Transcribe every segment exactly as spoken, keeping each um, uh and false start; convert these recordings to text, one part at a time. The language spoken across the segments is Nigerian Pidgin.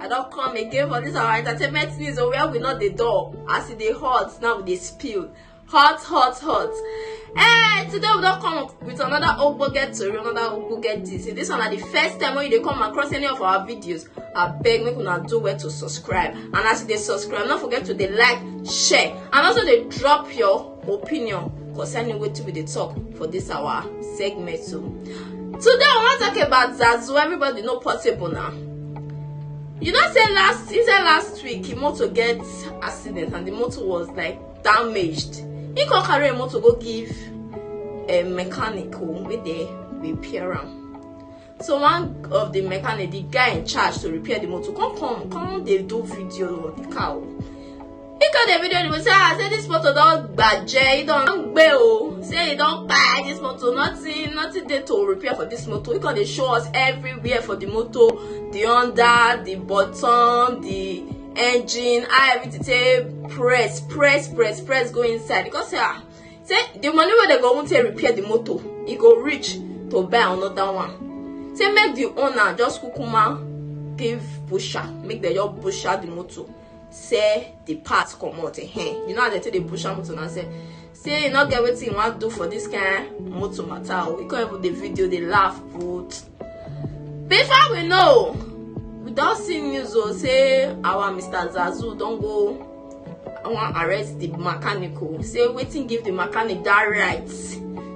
I don come again for this our entertainment news o, where we no dey dull. As e dey hot, now we dey spill. Hot, hot, hot. Eh, today we don come up with another ogbonge tori, another ogbonge gist. If this one na the first time wey you dey come across any of our videos, abeg make una do well to subscribe. And as you dey subscribe, no forget to dey like, share, and also dey drop your opinion concerning wetin we dey talk for this our segment. So today I wan talk about Zazu. Everybody know Portable now. You know say last, inside last week, him motor get accident and the motor was, like, damaged. He come carry him motor go give a mechanic o, wey dey repair am. So one of the mechanic, the guy in charge to repair the motor, come come come dey do video of the car o. He come dey video the motor, say, "Ah, say this motor don gbaje, e don gbe o, say e don kpai this motor, nothing, nothing dey to repair for this motor." He come dey show us everywhere for the motor, the under, the bottom, the engine, how everything take press, press, press, press go inside. Because say, ah, say the money wey dem go even take repair the motor, e go reach to buy another one. Say make the owner just kukuma give butcher, make dem just butcher the motor, sell the parts comot. Ehen, you know how dem take dey butcher motor na, say, say e no get wetin e wan do for this kind motor matter o. E come even dey video dey laugh put. Before we know, we don see news o, say our Mister Zazu don go wan arrest the mechanic o. Say wetin give the mechanic that right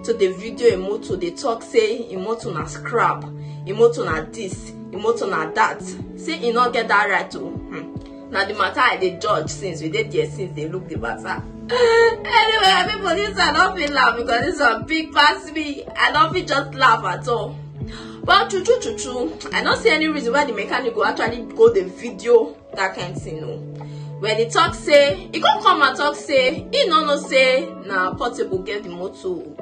to dey video a motor, dey talk say im motor na scrap, im motor na this, im motor na that. Say e no get that right o. Hmm. Na the matter I dey judge since, we dey there since, dey look the matter. Anyway, people, this I no fit laugh because this one big pass me. I no fit just laugh at all. But true, true, true, true, I no see any reason why the mechanic go actually go dey video that kind thing o. When he talk say, he come come and talk say he no know say na Portable get the motor o.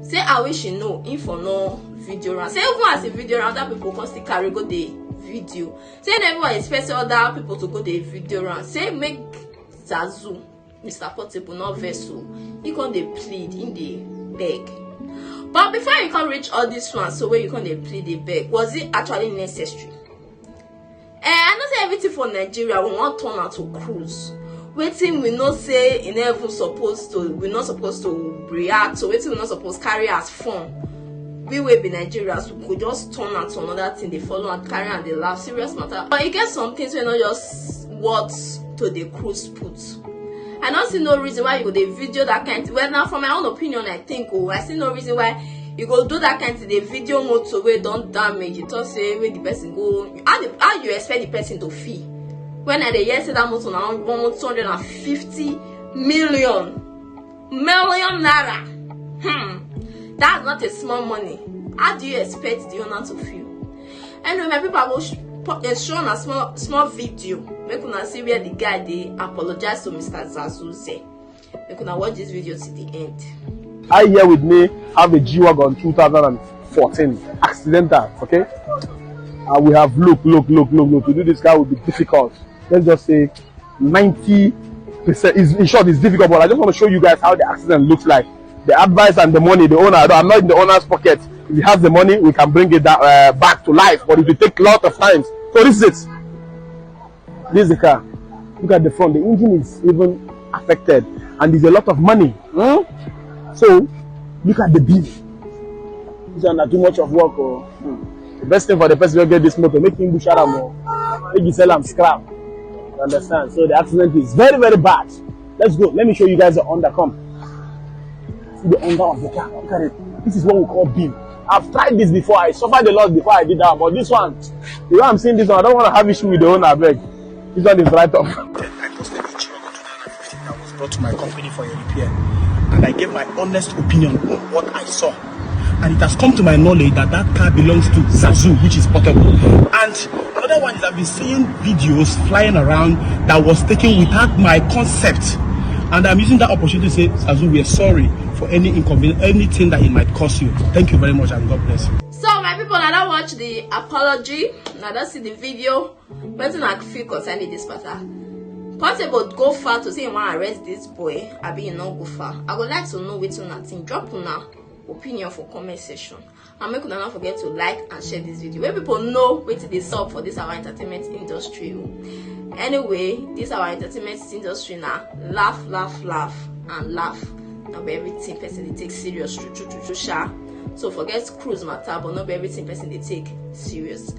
Say I wish he know, he for no video am. Say even as e video am, other people come still carry go dey video. Say na everyone expect say other people to go dey video am. Say make Zazu, Mister Portable, no vex o. He come dey plead, he dey beg. But before you come reach all this one, so where you come dey plead, dey beg, was it actually necessary? Eh, I know say everything for Nigeria we wan turn am to cruise. Wetin we know say e no even suppose to, we no suppose to react to, wetin we no suppose carry as fun. We wey be Nigerians, we go just turn am to another thing, dey follow and carry and dey laugh. Serious matter. But e get some things wey no just worth to dey cruise put. I no see no reason why you go dey video that kind thing. Well, now, for my own opinion, I think, oh, I see no reason why you go do that kind thing. The video motor wey don damage, you talk say wey the person go, how the, how you expect the person to feel? When I dey hear say that motor na one two hundred and fifty million, million naira. Hmm. That's not a small money. How do you expect the owner to feel? Anyway, my people, I go sh- po- eh, show una small, small video. Make una see where the guy dey apologize to Mister Zazuze. Make una watch this video till the end. I here with me have a G Wagon two thousand fourteen accidental, okay? And we have look, look, look, look, look. To do this car will be difficult. Let's just say ninety percent. Is, in short, it's difficult, but I just want to show you guys how the accident looks like. The advice and the money, the owner, I'm not in the owner's pocket. If he has the money, we can bring it that, uh, back to life, but it will take a lot of times. So this is it. This is the car. Look at the front. The engine is even affected, and there's a lot of money. Hmm? So look at the beef. This one na too much of work. Oh. Hmm. The best thing for the person wey get this motor, make him butcher am o. Make he sell am scrap. You understand? So the accident is very, very bad. Let's go. Let me show you guys the under. Come. See the under of the car. Look at it. This is what we call beam. I've tried this before. I suffered a lot before I did that. But this one, the way I'm seeing this one, I don't want to have issue with the owner, abeg. This one is right off. I posted a G Wagon two thousand fifteen that was brought to my company for a repair, and I gave my honest opinion on what I saw. And it has come to my knowledge that that car belongs to Zazu, which is Portable. And another one is, I've been seeing videos flying around that was taken without my consent. And I'm using that opportunity to say, Zazu, we are sorry for any inconvenience, anything that it might cause you. Thank you very much, and God bless you. So, my people, I don't watch the apology. I don't see the video. Wetin I feel concerning this matter? Portable go far to say he wan arrest this boy, abi he no go far? I go like to know wetin una think. Drop una opinion for comment section, and make una no forget to like and share this video, wey people know wetin dey sup for this our entertainment industry o. Anyway, this our entertainment industry na laugh, laugh, laugh and laugh. No be everything person dey take serious, true, true, true, true, sha. So forget cruise matter, but no be everything person dey take serious.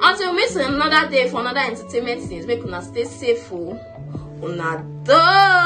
Until we meet another day for another entertainment things, make una stay safe o. Una do.